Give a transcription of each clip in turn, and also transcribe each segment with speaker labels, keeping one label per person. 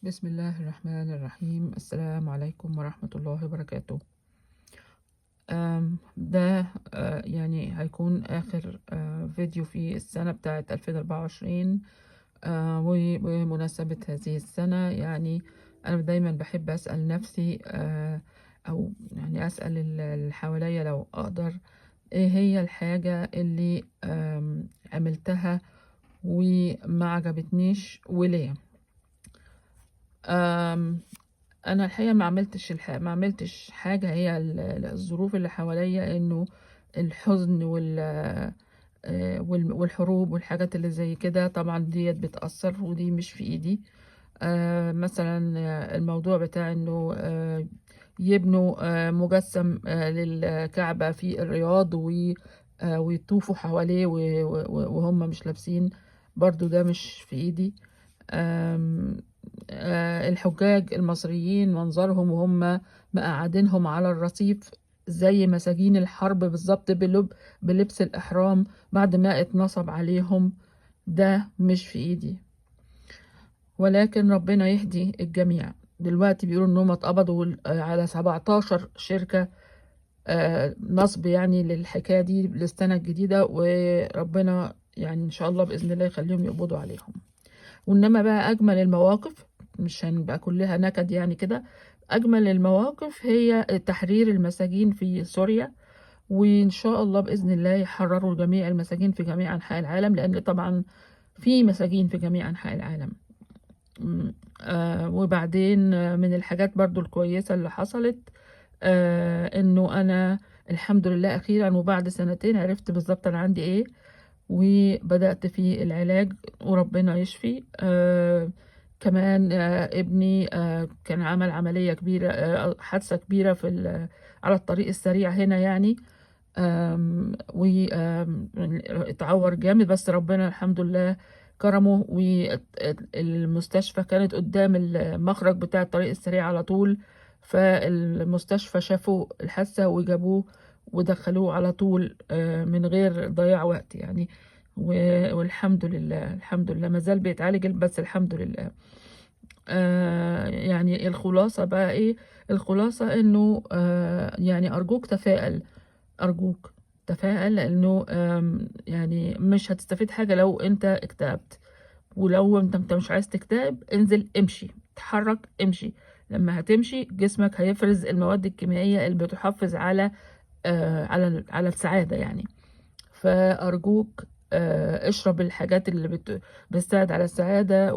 Speaker 1: بسم الله الرحمن الرحيم. السلام عليكم ورحمة الله وبركاته. ده يعني هيكون آخر فيديو في السنة بتاعت 2024. وبمناسبة هذه السنة يعني أنا دايما بحب أسأل نفسي، أو يعني أسأل اللي حواليا لو أقدر، إيه هي الحاجة اللي عملتها وما عجبتنيش وليه؟ أنا الحقيقة ما عملتش حاجة، هي الظروف اللي حواليا، إنه الحزن والحروب والحاجات اللي زي كده، طبعا ديت بتأثر ودي مش في إيدي. مثلا الموضوع بتاع إنه يبنوا مجسم للكعبة في الرياض ويطوفوا حواليه وهم مش لابسين، برضو ده مش في إيدي. آم، الحجاج المصريين منظرهم وهم مقعدينهم على الرصيف زي مساجين الحرب بالظبط، بلبس الإحرام بعد ما اتنصب عليهم، ده مش في إيدي. ولكن ربنا يهدي الجميع. دلوقتي بيقولوا إنهم اتقبضوا على 17 شركة نصب يعني للحكاية دي للسنة الجديدة، وربنا يعني إن شاء الله بإذن الله يخليهم يقبضوا عليهم. وإنما بقى أجمل المواقف، مش هنبقى كلها نكد يعني كده، أجمل المواقف هي تحرير المساجين في سوريا، وإن شاء الله بإذن الله يحرروا جميع المساجين في جميع أنحاء العالم، لأن طبعا في مساجين في جميع أنحاء العالم. وبعدين من الحاجات برضو الكويسة اللي حصلت، إنه أنا الحمد لله أخيرا وبعد سنتين عرفت بالظبط أنا عندي إيه، وبدأت في العلاج وربنا يشفي. كمان ابني كان عمل عملية كبيرة، حادثة كبيرة في على الطريق السريع هنا يعني، اتعور جامد، بس ربنا الحمد لله كرمه، والمستشفى كانت قدام المخرج بتاع الطريق السريع على طول، فالمستشفى شافوا الحادثة وجابوه ودخلوه على طول من غير ضياع وقت يعني، والحمد لله، الحمد لله ما زال بيتعالج، بس الحمد لله. يعني الخلاصة بقى ايه؟ الخلاصة انه يعني ارجوك تفائل، ارجوك تفائل، لانه يعني مش هتستفيد حاجة لو انت اكتئبت، ولو انت مش عايز تكتئب انزل امشي، اتحرك امشي. لما هتمشي جسمك هيفرز المواد الكيميائية اللي بتحافظ على السعادة يعني. فأرجوك اشرب الحاجات اللي بتساعد على السعادة،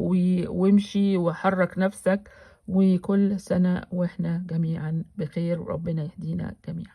Speaker 1: وامشي وحرك نفسك. وكل سنة واحنا جميعا بخير، وربنا يهدينا جميعا.